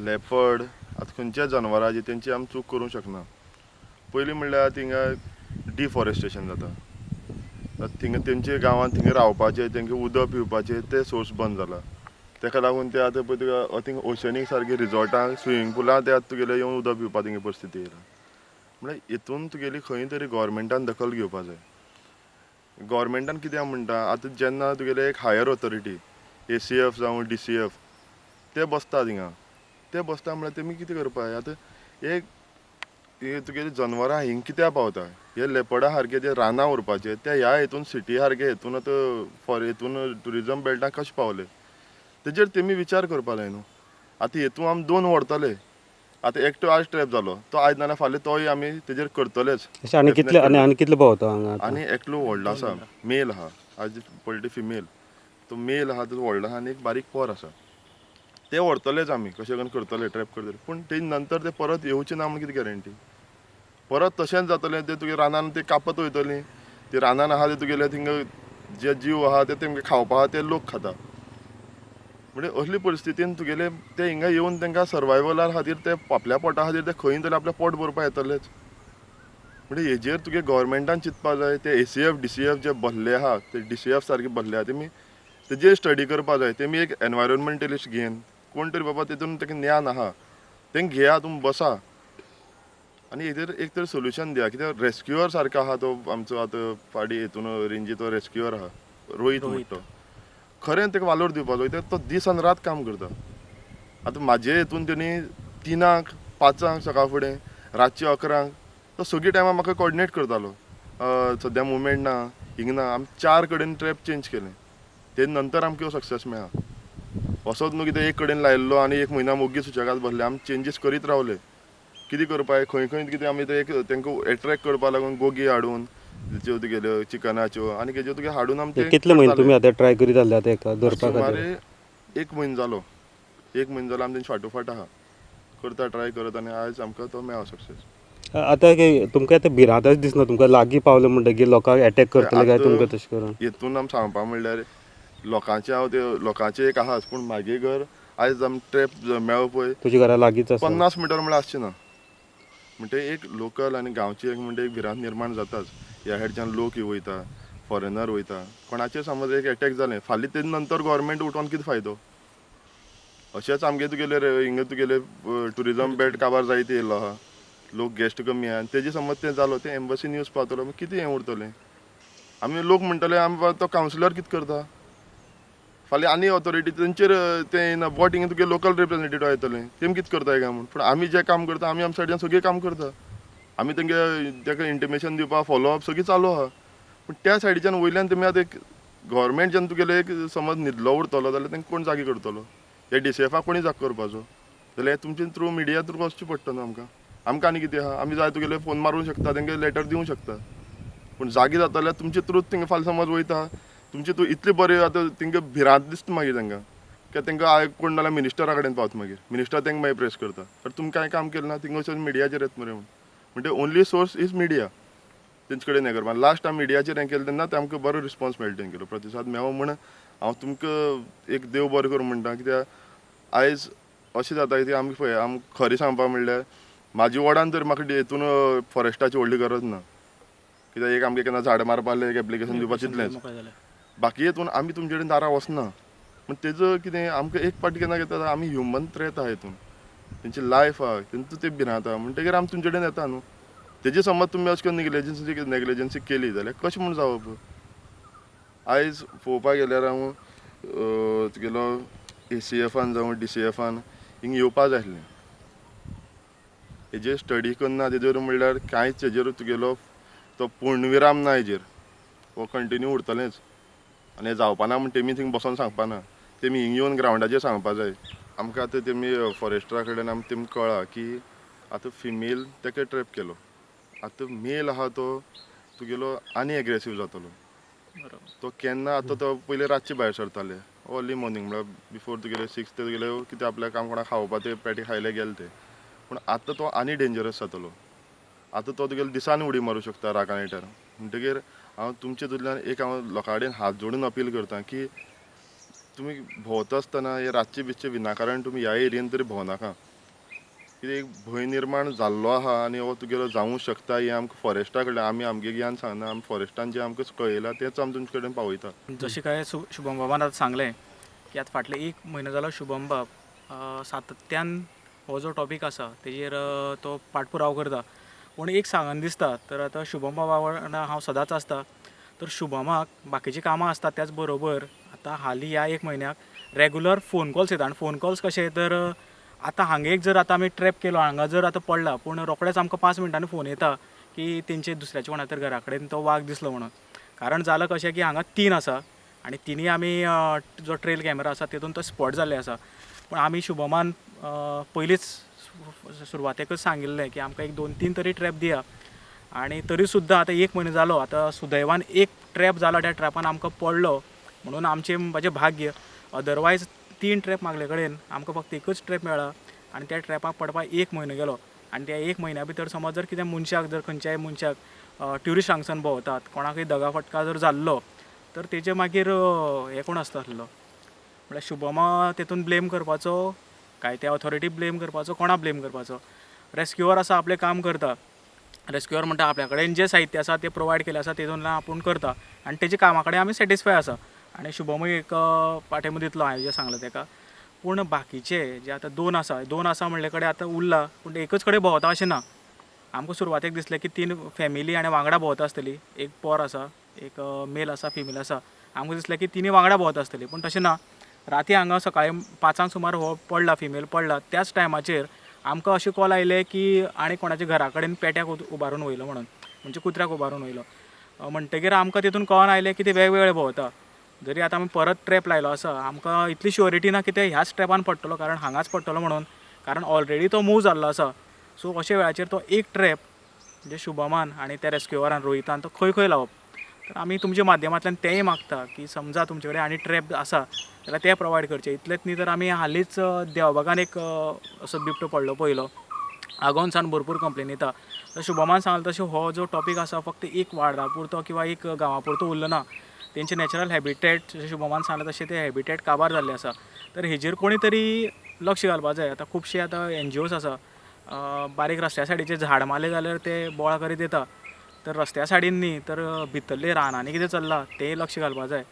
Leopard आतां खंयच्या जनावरांची तेंची आमी चूक करूंक शकना. पयलीं म्हणल्यार थिंगा डिफॉरेस्टेशन जाता, थिंगा तेंच्या गांवांत थिंगा रावपाचें तेंकां उदक पिवपाचें तें सोर्स बंद जाला. तेका लागून ते आतां पळय तुका थिंगा ओशनीक सारके रिजॉर्टांक स्विमींग पुलां ते आतां तुगेले येवन उदक पिवपा थिंगा परिस्थिती येयला. म्हणल्यार हितून तुगेली खंय तरी गोवोरमेंटान दखल घेवपा जाय. गोवोरमेंटान कित्याक म्हणटा आतां जेन्ना तुगेले एक हायर ऑथॉरिटी ACF जावं DCF ते बसता थिंगा, ते बसता म्हणल्यार तेमी कितें करपा जाय. आतां एक तुगेली जनवरां हिंग कित्याक पावता, हे लेपर्डा सारके जे रानां उरपाचे ते ह्या हितून सिटी सारके हितून आतां फॉर हितून ट्युरिजम बेल्टाक कशें पावले तेजेर तेमी विचार करपा जाय न्हू. आतां हितून आमी दोन व्हरतले, आतां एकटो आज ट्रॅप जालो तो आयज नाल्यार फाल्यां तोय आमी तेजेर करतलेच. आनी कितले आनी कितले भोंवता हांगा? आनी एकलो व्हडलो आसा मेल आहा, आज पळयली फिमेल, तो मेल आहा तो व्हडलो आहा आनी एक बारीक पोर आसा. ते व्हरतलेच आमी कशें करून करतले ट्रॅप करतले, पूण तेजे नंतर ते परत येवचे ना म्हण कितें गॅरंटी. परत तशेंच जातलें, ते तुगे रानान ते कापत वयतली, ते रानान आहा ते तुगेले थिंगा जे जीव आहा ते तेमकां खावपा आहा ते लोक खाता. म्हणजे असली परिस्थितीन तुगेले ते हिंगा येवन तांकां सर्वायवला खातीर ते आपल्या पोटा खातीर ते खंय तरी आपल्या पोट भरपा येतलेच. म्हणजे हेजेर तुगे गोवोरमेंटान चिंतपा जाय. ते ACF DCF जे बसले आहा ते DCF सारके बसले आहा तेमी तेजेर स्टडी करपा जाय. तेमी एक एनवायरोमेंटलिस्ट घेवन कोण तरी बाबा तेतून ताका ज्ञान आहा तेंका घेया, तुमी बसा आनी हेजेर एक तरी सोल्युशन दिया. कित्याक रेस्क्युअर सारको आहा तो आमचो आतां पाडी हितून रेंजी तो रेस्क्युअर आहा रोहीत म्हणटा तो, खरें ताका वालोर दिवपाचो कित्याक तो दीस आनी रात काम करता. आतां म्हाजे हितून तेणी 3-5 सकाळ फुडें रातचे 11 तो सगळी टायमार म्हाका कॉर्डिनेट करतालो. सद्या मुवमेंट ना हिंग ना, आमी 4 कडेन ट्रॅप चेंज केलें ते नंतर आमकां सक्सेस मेळ्ळा. असोच न्हू कितें एक कडेन लायिल्लो आनी एक म्हयना मोगी सुशेगाद बसले, आमी चेंजीस करीत रावले. कितें करपाक खंय खंय कितें आमी ते एक तांकां एट्रेक्ट करपा लागून गोगी हाडून ज्यो तुगेल्यो चिकनाच्यो आनी कितें तुगे हाडून आमी ते कितले म्हयने तुमी आतां ट्राय करीत जाल्ले आतां धरपा खातीर? सुमारे एक म्हयनो जालो, एक म्हयनो जालो आमी तेंचे फाटोफाट आहा करता ट्राय करत आनी आयज आमकां तो मेळ्ळो सक्सेस. आतां तुमकां आतां भिरांतच दिसना तुमकां लागीं पावले म्हणटकीर लोकांक एटॅक करतले काय तुमकां तशें करून? हितून आमी सांगपा म्हणल्यार लोकांचें हांव ते लोकांचें एक आहाच, पूण म्हागे घर आयज आमी ट्रॅप मेळ्ळो पळय तुज्या घरा लागींच आसा 50 मिटर म्हणल्यार आसचें ना. म्हणटे एक लोकल आनी गांवची एक म्हणटे एक भिरांत निर्माण जाताच. ह्या सायडच्यान लोक वयता, फॉरेनर वयता, कोणाचेर समज एक एटॅक जालें फाल्यां तेजे नंतर गोवोरमेंट उठोन कितें फायदो. अशेंच आमगे तुगेले हिंगा तुगेले ट्युरिजम बेल्ट काबार जायत येयल्लो आहा, लोक गेस्ट कमी आहा आनी तेजे समज तें जालो तें एम्बसी न्यूज पावतलो मागीर कितें हें उरतलें. आमी लोक म्हणटले आमी तो कावन्सिलर कितें करता, फाल्यां आनी ऑथॉरिटी तेंचेर तें येना, बट हिंगा तुगे लोकल रिप्रेझेंटेटिव्ह येतले तेम कितें करताय काय म्हूण. पूण आमी जें काम करता आमी आमच्या सायडीन सगळें काम करता, आमी तेंगे तेका इंटिमेशन दिवपा फॉलोअप सगळीं चालू आहा. पूण त्या सायडीच्यान वयल्यान तुमी आतां एक गोवोरमेंट जेन्ना तुगेले एक समज न्हिदलो उरतलो जाल्यार तांकां कोण जागे करतलो, हे DCFाक कोणी जाग करपाचो जाल्यार तुमचे थ्रू मिडिया थ्रू वचचें पडटलो न्हू आमकां. आमकां आनी कितें आहा, आमी जाय तुगेले फोन मारूंक शकता, तेंगे लेटर दिवंक शकता, पूण जागे जाता जाल्यार तुमचे थ्रू थिंगा फाल्यां समज वयता तुमचे थ्रू इतले बरें आतां तेंकां भिरांत दिसता मागीर तांकां कित्याक तांकां कोण नाल्यार मिनिस्टरा कडेन पावता, मागीर मिनिस्टर तांकां मागीर प्रेस करता तर तुमकां कांय काम केलें ना थिंगा वचून मिडियाचेर येता मरे म्हूण. म्हणजे ओनली सोर्स is media तेंचे कडेन हें करपा. लास्ट आमी मिडियाचेर हें केलें तेन्ना आमकां बरो रिस्पॉन्स मेळटा, तेंगेलो प्रतिसाद मेळो म्हूण हांव तुमकां एक देव बरें करूं म्हणटा. कित्याक आयज अशें जाता की आमी पळय आमी खरें सांगपा म्हणल्यार म्हाज्या वॉर्डान तर म्हाका हितून फॉरेस्टाची व्हडली गरज ना, कित्याक एक आमगे केन्ना झाडां मारपा जाल्यार एक एप्लिकेशन दिवपाचें तितलेंच, बाकी हितून आमी तुमचे कडेन दारां वचना. पूण तेजो कितें आमकां एक पाटी केन्ना घेता आमी ह्युमन थ्रेट आहा हितून, तेंची लायफ आहा तेंचो ते भिरांत आहा म्हणटकीर आमी तुमचे कडेन येता न्हू. तेजे समज तुमी अशें करून नेग्लिजन्सी केली जाल्यार कशें म्हूण जावप. आयज पळोवपाक गेल्यार हांव तुगेलो ACFान जावं DCFान हिंगा येवपा जाय आसलें. हेजेर स्टडी करना तेजेर म्हणल्यार कांयच हेजेर तुगेलो तो पूर्णविराम ना, हेजेर हो कंटिन्यू उरतलेंच आनी हें जावपाना म्हण तेमी थिंगा बसोन सांगपाना, तेमी हिंगा येवन ग्रावंडाचेर सांगपा जाय. आमकां आतां तेमी फॉरेस्टरा कडेन आमकां तेमकां कळ्ळां की आतां फिमेल ताका ट्रॅप केलो, आतां मेल आहा तो तुगेलो आनी एग्रेसीव जातलो. तो केन्ना आतां तो पयलीं रातचे भायर सरताले अर्ली मॉर्निंग म्हळ्यार बिफोर तुगेले 6 ते तुगेले कितें आपल्या काम कोणाक खावपा ते पेटी खायले गेले ते, पूण आतां तो आनी डेंजरस जातलो. आतां तो तुगेले दिसान उडी मारूं शकता रागान येटर. म्हणटकीर हांव तुमचे तुल्यान एक हांव लोकां कडेन हात जोडून अपील करता की तुमी भोंवता आसतना हे रातचे बितचे विनाकारण तुमी ह्या एरियेन तरी भोंवनाका. कितें एक भंय निर्माण जाल्लो आहा आनी हो तुगेलो जावूंक शकता हें आमकां फॉरेस्टा कडल्यान आमी आमगे ज्ञान सांगना, आमी फॉरेस्टान जें आमकां कळयलां तेंच आमी तुमचे कडेन पावयता. जशें काय शुभम बाबान आतां सांगलें की आतां फाटले एक म्हयनो जालो शुभम बाब सातत्यान हो जो टॉपीक आसा तेजेर तो पाठपुरावो करता. पूण एक सांगन दिसता तर आतां शुभम बाबा वांगडा हांव सदांच आसता, तर शुभमाक बाकीचीं कामां आसता त्याच बरोबर आतां हालीं ह्या एक म्हयन्याक रेगुलर फोन कॉल्स येता. आनी फोन कॉल्स कशे तर आतां हांगा एक जर आतां आमी ट्रॅप केलो, हांगा जर आतां पडला, पूण रोखडेच आमकां 5 मिनटांनी फोन येता की तेंचे दुसऱ्याच्या कोणा तर घरा कडेन तो वाग दिसलो म्हणून. कारण जालां कशें की हांगा 3 आसा आनी तिनूय आमी जो ट्रेल कॅमेरा आसा तेतून तो स्पॉट जाल्ले आसा. पूण आमी शुभमान पयलींच सुरवातेकच सांगिल्लें की आमकां एक 2-3 तरी ट्रॅप दिया, आनी तरी सुद्दां आतां एक म्हयनो जालो, आतां सुदैवान एक ट्रॅप जालो, त्या ट्रॅपान आमकां पडलो म्हणून आमचें म्हाजें भाग्य. अदरवायज 3 ट्रॅप मागले कडेन आमकां फक्त एकच ट्रॅप मेळ्ळा आनी त्या ट्रॅपाक पडपाक एक म्हयनो गेलो. आनी त्या एक म्हयन्या भितर समज जर कितें मनशाक जर खंयच्याय मनशाक ट्युरिस्ट हांगसान भोंवतात कोणाकय दगा फटका जर जाल्लो तर तेजे मागीर हें कोण आसता आसलो म्हळ्यार शुभमा तेतून ब्लेम करपाचो काय त्या ऑथॉरिटी ब्लेम करपाचो, कोणा ब्लेम करपाचो? रेस्क्युअर आसा आपलें काम करता, रेस्क्युअर म्हणटा आपल्या कडेन जें साहित्य आसा तें प्रोवायड केलें आसा तेतूंतल्यान आपूण करता आनी तेजे कामा कडेन आमी सॅटिस्फाय आसा. आनी शुभमूय एक पाठिंबो दितलो हांवें जें सांगलें तेका. पूण बाकीचे जे आतां 2 आसा, 2 आसा म्हणले कडेन आतां उरला, पूण एकच कडेन भोंवता अशें ना. आमकां सुरवातेक दिसलें की 3 फॅमिली आनी वांगडा भोंवता आसतली, एक पोर आसा, एक मेल आसा, फिमेल आसा. आमकां दिसलें की तिनूय वांगडा भोंवता आसतली, पूण तशें ना. राती हांगा सकाळीं 5 सुमार हो पडला, फिमेल पडला, त्याच टायमाचेर आमकां अशें कॉल आयले की आनी कोणाच्या घरा कडेन पेट्याक उबारून वयलो म्हणून, म्हणजे कुत्र्याक उबारून वयलो. म्हणटगीर आमकां तितून कळोन आयलें की ते वेगवेगळे भोंवता. जरी आतां आमी परत ट्रॅप लायलो आसा, आमकां इतली शुअरिटी ना की ते ह्याच ट्रॅपान पडटलो, कारण हांगाच पडटलो म्हणून, कारण ऑलरेडी तो मूव जाल्लो आसा. सो अशे वेळाचेर तो एक ट्रॅप म्हणजे शुभमान आनी त्या रेस्क्युअरान रोहितान तो खंय खंय लावप. तर आमी तुमच्या माध्यमांतल्यान तेंय मागता की समजा तुमचे कडेन आनी ट्रॅप आसा जाल्यार ते प्रोवायड करचे. इतलेंच न्ही तर आमी हालींच देवबागान एक असो बिबटो पडलो पयलो, आगोंदसान भरपूर कंप्लेन येता. तर शुभमान सांगलें तशें हो जो टॉपीक आसा फक्त एक वार्डा पुरतो किंवा एक गांवा पुरतो उरलो ना, तेंचे नॅचरल हॅबिटेट जशें शुभमान सांगलें तशें ते हॅबिटेट काबार जाल्ले आसा. तर हेजेर कोणी तरी लक्ष घालपा जाय. आतां खुबशे आतां एनजीओज आसा, बारीक रस्त्या सायडीचेर झाड मारलें जाल्यार ते बोवाळ करीत येता. तर रस्त्या सायडीन न्ही तर भितरले रानांनी कितें चल्लां तें लक्ष घालपा जाय.